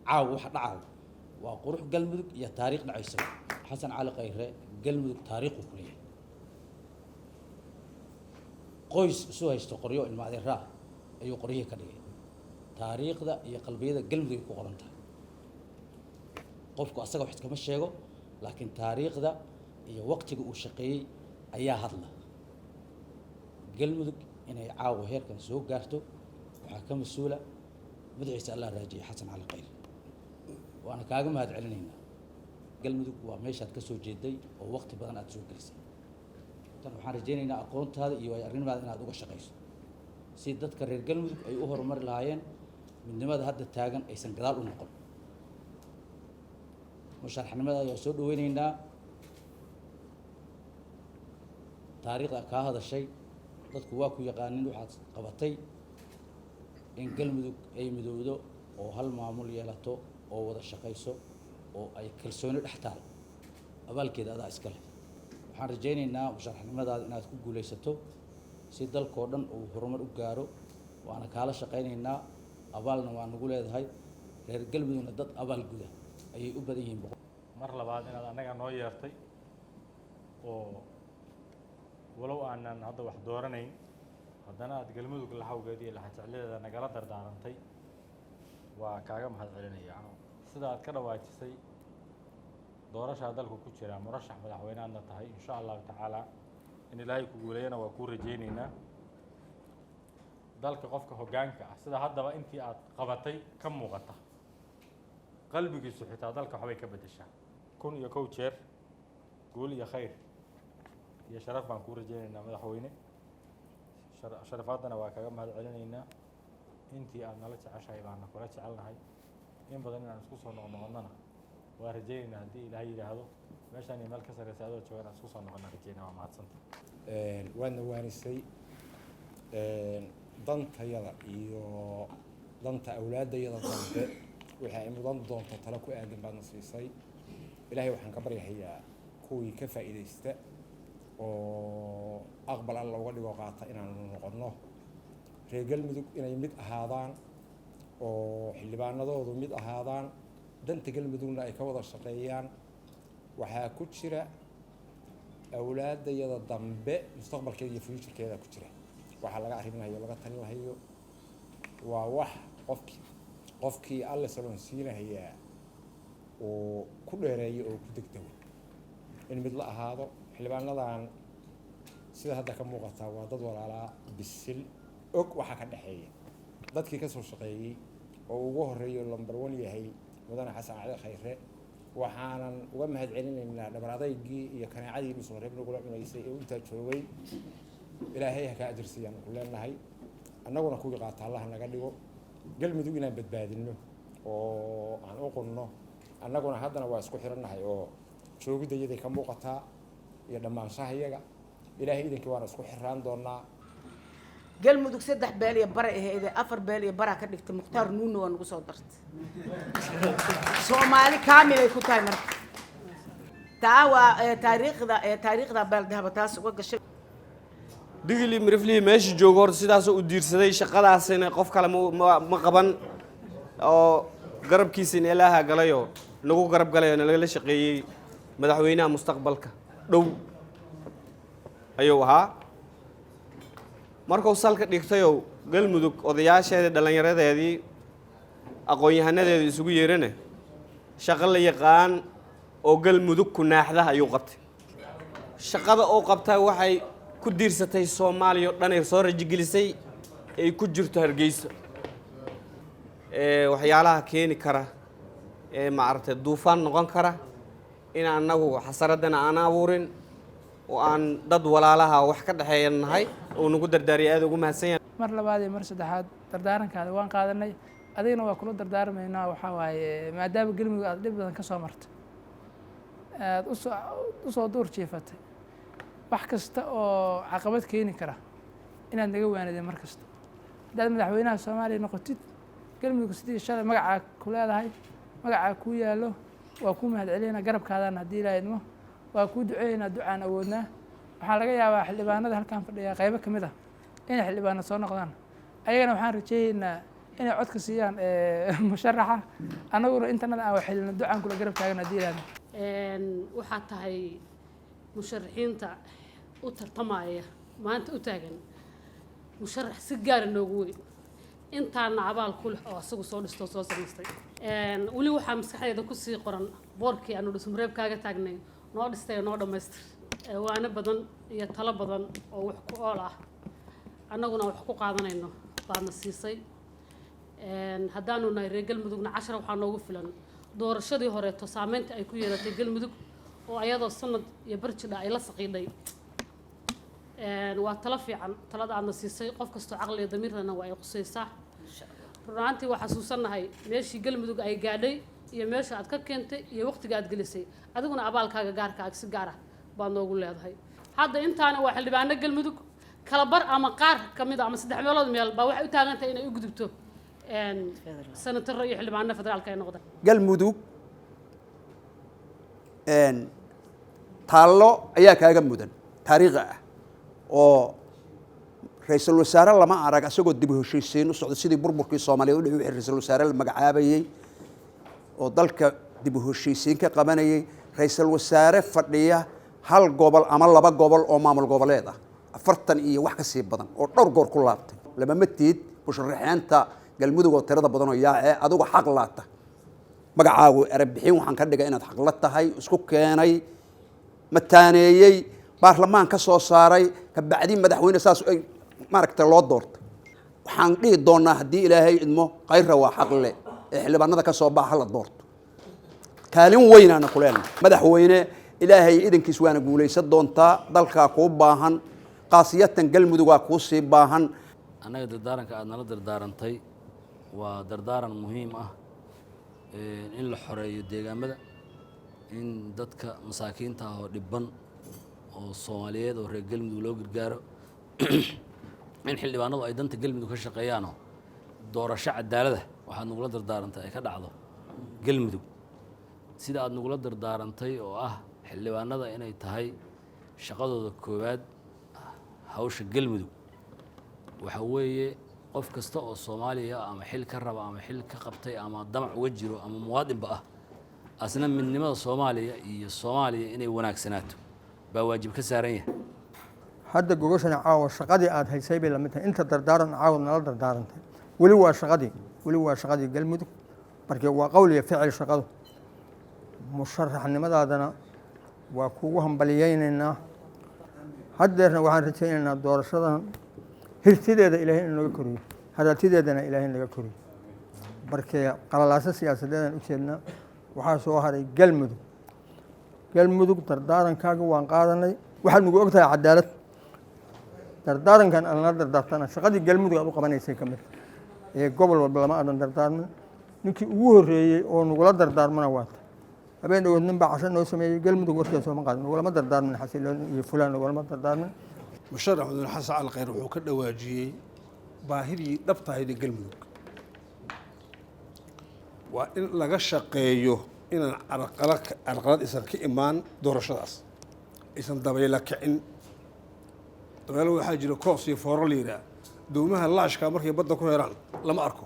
Caawa waxa dhacayo waa qurux Galmudug iyo taariikh dhacaysa. Xasan Cali Khayre Galmudug taariikhu ku leeyahay. Qoys isu haysto qoryo ilma adeeraa ayuu qoryihii ka dhigay. Taariikhda iyo qalbiyada Galmudug ay ku qoran tahay. Qofku asaga wax iskama sheego, laakiin taariikhda iyo waqtiga uu shaqeeyey ayaa hadla. Galmudug inay caawa heerkan soo gaarto waxaa ka mas-uula madaxiisa Allah raajiyay, Xasan Cali Khayre, waana kaaga mahad celinaynaa. Galmudug waa meeshaad ka soo jeeday oo waqti badan aad soo gelisay. Tan waxaan rajaynaynaa aqoontaada iyo waayo aragnimaada inaad uga shaqayso si dadka reer Galmudug ay u horumari lahaayeen, midnimada hadda taagan aysan gadaal u noqon. Musharaxnimadaada waa soo dhaweyneynaa. Taariikhda kaa hadashay, dadku waa ku yaqaanin waxaad qabatay in Galmudug ay midowdo oo hal maamul yeelato oo wada shaqayso oo ay kalsooni dhex taal. Abaalkeeda adaa iska leh. Waxaan rajaynaynaa musharaxnimadaada inaad ku guulaysato si dalkoo dhan uu horumar u gaaro, waana kaala shaqaynaynaa. Abaalna waa nagu leedahay. Reer Galmudugna dad abaal guda ayay u badan yihiin. Mar labaad inaad annaga noo yeertay oo walow aanan hadda wax dooranayn, haddana aad Galmudug laxawgeeda iyo laxajecladeeda nagala dardaarantay, waa kaaga mahad celinaya. Sida aad ka dhawaajisay, doorashaa dalku ku jiraa, murashax madaxweyneadna tahay. Insha Allahu tacaala in Ilaahay ku guuleeyana waa kuu rajayneynaa. Dalka qofka hoggaanka ah, sida haddaba intii aad qabatay ka muuqata, qalbigiisu xitaa dalka waxbay ka beddeshaa. 1001 jeer guul iyo khayr iyo sharaf baan kuu rajaynaynaa, madaxweyne. Sharafaadana waa kaga mahad celinaynaa. Intii aad nala jeceshahay baana kula jecelnahay. In badan inaan isku soo noqnoqonnana waa rajaynaynaa, haddii Ilaahay yidhaahdo. Meeshaan iyo meel ka sarreysa adoo jooga inaan isku soo noqonna rajaynaa. Waa mahadsanta. Waadna waanisay. Dantayada iyo danta awlaaddayada dambe wixii ay mudan doonto talo ku aadan baadna siisay. Ilaahay waxaan ka baryahayaa kuwii ka faa'iidaysta oo aqbal Alla uga dhigo qaata inaanu noqonno. Reer Galmudug inay mid ahaadaan oo xildhibaanadoodu mid ahaadaan, danta Galmudugna ay ka wada shaqeeyaan, waxaa ku jira awlaaddayada dambe mustaqbalkeeda iyo future-keeda ku jira. Waxaa laga arriminayo, laga talinhayo, waa wax qofkii Alle saloonsiinahayaa uu ku dheereeyo oo ku degdego in mid la ahaado. Xildhibaanadan sida hadda ka muuqataa waa dad walaalaa, bisil, og waxaa ka dhexeeya. Dadkii ka soo shaqeeyey oo ugu horeeyo number one yahay mudane Xasan Cali Khayre, waxaanan uga mahad celinaynaa dhabar adaygii iyo kanaacadii Dhuusamareeb nagula cunaysay ee intaa joogay. Ilaahay ha kaa ajirsiiyaan ku leenahay. Annaguna kuwii qaata Allaha naga dhigo. Galmudug inaan badbaadinno oo aan u qunno, annaguna haddana waa isku xirannahay oo joogiddayaday ka muuqataa iyo dhammaanshahayaga. Ilaahay idinkii waana isku xiraan doonaa. Galmudug saddex beel iyo bara aheede, afar beel iyo baraa ka dhigtay. Mukhtaar Nuunna waa nagu soo dartay. Soomaali kaamilay ku tahay. Marka taa waa taariikhda, taariikhda baaldahaba taas uga gashay. Digili Miriflihii meesha joogo horta sidaasoo u diirsaday shaqadaasina qof kale ma qaban oo garabkiisina Ilaaha galayoo nagu garab galayoo nalagala shaqeeyey. Madaxweynaha mustaqbalka dhow ayuu ahaa. Markuu salka dhigtayoo Galmudug odayaasheedii, dhallinyaradeedii, aqoon-yahanadeedii isugu yeerane, shaqo la yaqaan oo Galmudug ku naaxda ayuu qabtay. Shaqada uu qabtay waxay ku diirsatay Soomaaliya oo dhan ay soo rajigelisay, ay ku jirto Hargeysa. Waxyaalaha keeni kara ee maaragtay duufaan noqon kara in annagu xasaradana aan abuurin oo aan dad walaalaha wax ka dhexeeya nahay oo nagu dardaariyay, aada ugu mahadsan yahay. Mar labaad iyo mar saddexaad dardaarankaada waan qaadanay, adigana waa kula dardaarmaynaa. Waxaa waaye, maadaama Galmudug aad dhib badan ka soo martay, aad usoo duur jiifatay, wax kasta oo caqabad keeni kara inaad naga waanideen. Mar kasta haddaad madaxweynaha Soomaaliya noqotid, Galmudug sidii shalay magacaa ku leedahay, magacaa kuu yaallo, waa kuu mahad celinaa. Garabkaadana haddii Ilaah idmo waa kuu duceeynaa, ducaan awoodnaa. Waxaa laga yaabaa xildhibaanada halkan fadhiya qaybo ka mid ah inay xildhibaano soo noqdaan. Ayagana waxaan rajeyneynaa Inay codka siiyaan musharaxa, annaguna intanada aan waxhelino ducaan kula garab taagan haddii Ilaahdo. Waxaa tahay musharaxiinta u tartamaya maanta u taagan musharax si gaara noogu weyn, intaana abaal ku leh oo asagu soo dhistoo soo samaystay. Weli waxaa maskaxdeeda kusii qoran boorkii aanu Dhusmareeb kaaga taagnay, noo dhistay oo noo dhammaystir. Waano badan iyo talo badan oo wax ku ool ah annaguna wax ku qaadanayno baadna siisay. Haddaanu nahay reer Galmudugna, cashar waxaa noogu filan doorashadii horeeto saameynta ay ku yeelatay Galmudug oo ayadoo sanad iyo barjidha ay la saqiidhay. Waa talo fiican talada aadna siisay, qof kastoo caqliga damiirlana waa ay qusaysaa. Run ahaantii waa xasuusannahay meeshii Galmudug ay gaadhay iyo meesha aad ka keentay iyo waqtiga aad gelisay. Adiguna abaalkaaga gaarka si gaar ah baad noogu leedahay. Hadda intaana waa xildhibaano Galmudug kala bar ama qaar ka mid a ama saddex meelood meel baa waxay u taagan tahay inay u gudubto senataro iyo xildhibaano federaalka ay noqdaan. Galmudug taallo ayaa kaaga mudan taariikhi ah oo ra-iisul wasaare lama arag asagoo dib u heshiisiin u socda sidii burburkii Soomaaliya u dhici, wixii ra-iisul wasaare la magacaabayey oo dalka dib u heshiisiin ka qabanayay, ra-iisul wasaare fadhiya hal gobol ama laba gobol oo maamul goboleed ah 40 iyo wax ka sii badan oo dhowr goor ku laabtay. Lamama tiid musharaxiinta Galmudug oo tirada badan oo yaacee adigu xaq laata magacaagu erebixin waxaan ka dhigay inaad xaqla tahay, isku keenay, mataaneeyey, baarlamaan ka soo saaray, kabacdi madaxweyne saas ay maaragtay loo doortay. Waxaan dhihi doonaa haddii Ilaahay idmo, Khayra waa xaqle ee xildhibaanada ka soo baxa la doorto. Kaalin weynaana ku leenahay madaxweyne. Ilaahay idankiis waana guulaysan doontaa. Dalkaa kuu baahan, qaasiyatan Galmudugaa kuu sii baahan. Annaga dardaaranka aada nala dardaarantay waa dardaaran muhiim ah, in la xoreeyo deegaamada, in dadka masaakiinta ah oo dhibban oo Soomaaliyeed oo reer Galmudug loo gargaaro, in xildhibaanadu ay danta Galmudug ka shaqeeyaanoo doorasho cadaalada waxaad nagula dardaarantay ay ka dhacdo Galmudug, sida aad nagula dardaarantay oo ah xildhibaanada inay tahay shaqadooda koowaad hawsha Galmudug. Waxa weeye qof kasta oo Soomaaliya ama xil ka raba ama xil ka qabtay ama damac uga jiro ama muwaadinba ah, asna midnimada Soomaaliya iyo Soomaaliya inay wanaagsanaato baa waajib ka saaran yahay. Hadda gogashana caawa shaqadii aad haysay bay lamid tahay. Inta dardaaran caawa nala dardaarantay weli waa shaqadii, weli waa shaqadii Galmudug. Marka waa qowl iyo ficil shaqadu. Musharaxnimadaadana waa kugu hambaliyeynaynaa. Haddeerna waxaan rajaynaynaa doorashadan hirtideeda Ilaahay in naga koriyo, hadaatideedana Ilaahay naga koriyo. Markee qalalaaso siyaasadeedaan u jeednaa. Waxaa soo haray Galmudug. Galmudug dardaarankaaga waan qaadanay. Waxaad nagu og tahay cadaalad. Dardaarankan aad nala dardaartana shaqadii Galmudug aad u qabanaysay ka mid ee gobol walba lama aadan dardaarmin. Ninkii ugu horreeyey oo nagula dardaarmana waa ta habeen dhawood nin baa casho noo sameeyey. Galmudug warkeeda sooma qaadan, nagulama dardaarmin xasiloon iyo fulaan, nagulama dardaarmin. Musharax Mudane Xasan Cali Khayr wuxuu ka dhawaajiyey baahidii dhabta ahayd ee Galmudug. Waa in laga shaqeeyo inaan carqalad aysan ka imaan doorashadaas, aysan dabayla kicin. Dabaylo waxaa jira koos iyo fooro la yidhaah. Doomaha laashka markay badda ku heraan lama arko.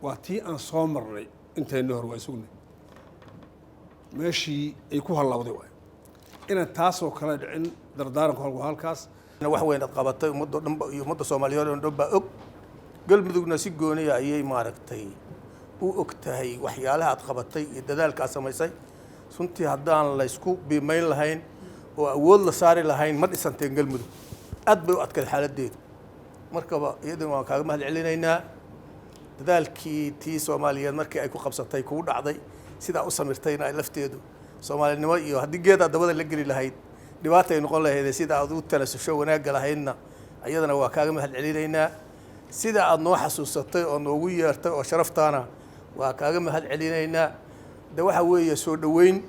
Waa tii aan soo marnay intayna hor, waa isugnay meeshii ay ku hallawday. Waay inaan taasoo kale dhicin. Dardaaranku halku halkaas. Wax weyn aad qabatay, ummadoo dhan iyo ummadda Soomaaliyeed oo dhan baa og. Galmudugna si gooniya ayay maaragtay u og tahay waxyaalaha aad qabatay iyo dadaalka aad samaysay. Runtii haddaan la isku biimayn lahayn oo awood la saari lahayn, ma dhisanteen Galmudug, aad bay u adkayd xaaladdeedu. Markaba iyaduna waan kaaga mahad celinaynaa dadaalkii tii Soomaaliyeed markii ay ku qabsatay kugu dhacday, sidaa u samirtayna ay lafteedu Soomaalinimo iyo haddii geedaa dabada la geli lahayd dhibaata ay noqon lahayd, sida aad u talasusho wanaagga lahaydna iyadana waa kaaga mahad celinaynaa. Sida aad noo xasuusatay oo noogu yeertay oo sharaftaana waa kaaga mahad celinaynaa. De waxa weeye soo dhoweyn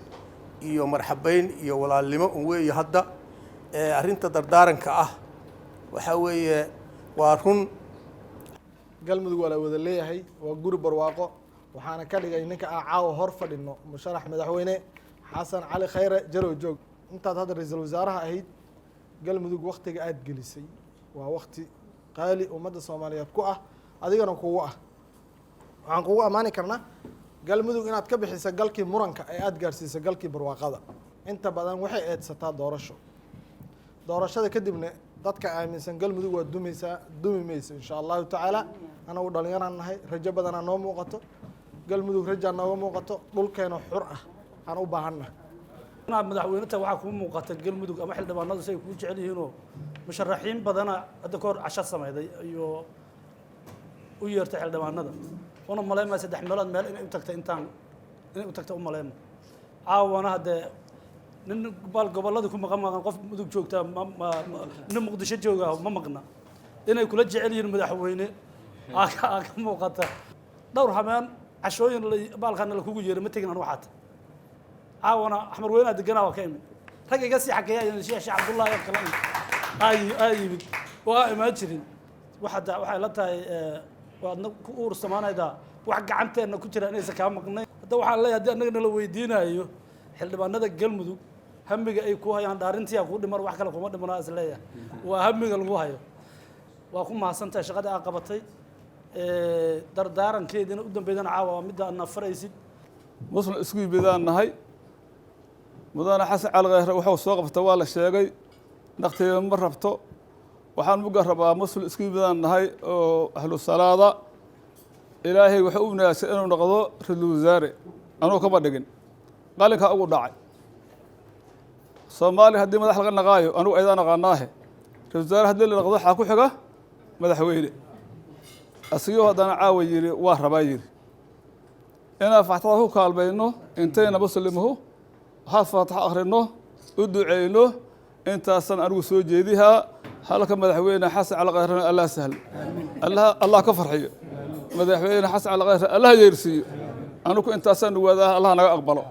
iyo marxabayn iyo walaalnimo un weeye. Hadda arrinta dardaaranka ah waxaa weeye waa run. Galmudug waa la wada leeyahay, waa guri barwaaqo. Waxaana ka dhigay ninka aan caawa hor fadhino, musharax madaxweyne Xasan Cali Khayre. Jarow joog intaad hadda ra-iisul wasaaraha ahayd, Galmudug waktiga aada gelisay waa wakti qaali ummadda Soomaaliyeed ku ah. Adigana kugu ah, waxaan kugu ammaani karnaa Galmudug inaad ka bixisa galkii muranka ee aada gaarsiisa galkii barwaaqada. Inta badan waxay eedsataa doorasho, doorashada kadibna dadka aaminsan Galmudug waa dumaysaa, dumi mayso, insha Allahu tacaala. Anagu dhalinyaraan nahay, rajo badanaa noo muuqato, Galmudug rajaa nooga muuqato, dhulkeena xur ah aan u baahannahay. Inaad madaxweyneta waxaa kuu muuqata Galmudug ama xildhibaanadu si ay kuu jecel yihiinoo musharaxiin badana hadda kahor casho sameyday iyo u yeertay xildhibaanada, una maleymaya 3 meelood meel inay u tagtay, intaan inay u tagtay u maleyma. Caawana haddee nin baal gobolladii ku maqan maqan, qof Mudug joogtaa ma nin Muqdisho joogaa ma maqna. Inay kula jecel yihiin madaxweyne aa ka muuqata. Dhowr habeen cashooyin baalkana lakugu yeeray, ma tegin anu xaata. Caawana Axmar weynaa deganaa, waa ka imid, rag iga sii xageeya, Sheekh Cabdullahi oo kale aa yimid oo aa imaan jirin. Waxaa waxay la tahay waadna ku uursamaanaydaa wax gacanteenna ku jira inaysan kaa maqnayn. Hadda waxaan leeyahay, haddii annaga nala weydiinayo xildhibaanada Galmudug hamiga ay ku hayaan, dhaarintiyaa kuu dhiman, wax kale kuma dhimanaa is leeyahay, waa hamiga lagu hayo. Waa ku mahadsantahay shaqada aa qabatay, dardaarankeediina u dambeydana caawa waa midda aadna faraysid. Muslim isku yimidaan nahay. Mudane Xasan Cali Kheyre wuxuu soo qabta waa la sheegay, naqtiga ma rabto. Waxaan muga rabaa, muslim isku yimidaan nahay oo ahlu salaada, Ilaahay wuxuu u wanaagsan inuu noqdo ra-iisul wasaare. Anuu kama dhigin, qalinkaa ugu dhacay. Soomaaliya haddii madax laga naqaayo, anugu aydaan aqaanaahe, ra-isul wasaare haddii la noqdo waxaa ku xiga madaxweyne. Asigoo haddana caawa yidhi waa rabaa, yidhi inaan faxtada ku kaalmayno, intayna muslimuhu hal faataxo akhrino, u duceyno, intaasaan anigu soo jeedihaa. Halka madaxweyne Xasan Cali Khayrena Allah sahlo, Allah ka farxiyo. Madaxweyne Xasan Cali Khayre Allah yeersiiyo. Anigu intaasaan waadaa, Allah naga aqbalo.